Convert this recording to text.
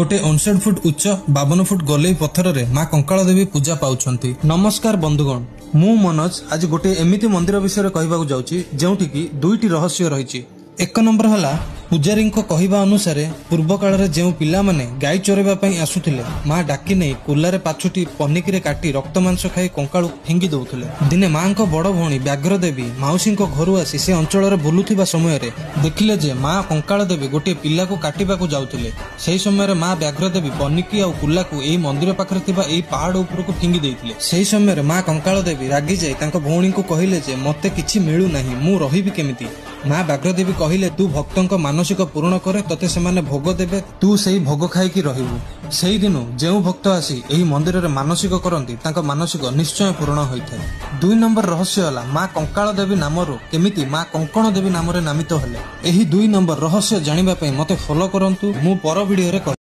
ଗୋଟେ 59 ଫୁଟ ଉଚ୍ଚ, 52 ଫୁଟ ଗୋଲେଇ ପଥରରେ ମା କଙ୍କାଳ ଦେବୀ ପୂଜା ପାଉଛନ୍ତି। ନମସ୍କାର ବନ୍ଧୁଗଣ, ମୁଁ ମନୋଜ। ଆଜି ଗୋଟିଏ ଏମିତି ମନ୍ଦିର ବିଷୟରେ କହିବାକୁ ଯାଉଛି, ଯେଉଁଠିକି ଦୁଇଟି ରହସ୍ୟ ରହିଛି। ଏକ ନମ୍ବର ହେଲା, ପୂଜାରୀଙ୍କ କହିବା ଅନୁସାରେ ପୂର୍ବ କାଳରେ ଯେଉଁ ପିଲାମାନେ ଗାଈ ଚରାଇବା ପାଇଁ ଆସୁଥିଲେ, ମା ଡାକି ନେଇ କୁଲାରେ ପାଛୁଟି ପନିକିରେ କାଟି ରକ୍ତ ମାଂସ ଖାଇ କଙ୍କାଳୁ ଫିଙ୍ଗି ଦଉଥିଲେ। ଦିନେ ମାଙ୍କ ବଡ ଭଉଣୀ ବ୍ୟାଘ୍ର ଦେବୀ ମାଉସୀଙ୍କ ଘରୁ ଆସି ସେ ଅଞ୍ଚଳରେ ବୁଲୁଥିବା ସମୟରେ ଦେଖିଲେ ଯେ ମା କଙ୍କାଳ ଦେବୀ ଗୋଟିଏ ପିଲାକୁ କାଟିବାକୁ ଯାଉଥିଲେ। ସେହି ସମୟରେ ମା ବ୍ୟାଘ୍ର ଦେବୀ ପନିକି ଆଉ କୁଲାକୁ ଏହି ମନ୍ଦିର ପାଖରେ ଥିବା ଏହି ପାହାଡ ଉପରକୁ ଫିଙ୍ଗି ଦେଇଥିଲେ। ସେହି ସମୟରେ ମା କଙ୍କାଳ ଦେବୀ ରାଗିଯାଇ ତାଙ୍କ ଭଉଣୀଙ୍କୁ କହିଲେ ଯେ ମତେ କିଛି ମିଳୁନାହିଁ, ମୁଁ ରହିବି କେମିତି? ମା ବ୍ୟାଘ୍ରଦେବୀ କହିଲେ, ତୁ ଭକ୍ତଙ୍କ ମାନସିକ ପୂରଣ କରେ, ତତେ ସେମାନେ ଭୋଗ ଦେବେ, ତୁ ସେଇ ଭୋଗ ଖାଇକି ରହିବୁ। ସେଇଦିନୁ ଯେଉଁ ଭକ୍ତ ଆସି ଏହି ମନ୍ଦିରରେ ମାନସିକ କରନ୍ତି, ତାଙ୍କ ମାନସିକ ନିଶ୍ଚୟ ପୂରଣ ହୋଇଥାଏ। ଦୁଇ ନମ୍ବର ରହସ୍ୟ ହେଲା, ମା କଙ୍କାଳ ଦେବୀ ନାମରୁ କେମିତି ମା କଙ୍କଣ ଦେବୀ ନାମରେ ନାମିତ ହେଲେ? ଏହି ଦୁଇ ନମ୍ବର ରହସ୍ୟ ଜାଣିବା ପାଇଁ ମତେ ଫଲୋ କରନ୍ତୁ, ମୁଁ ପର ଭିଡିଓରେ କହିବି।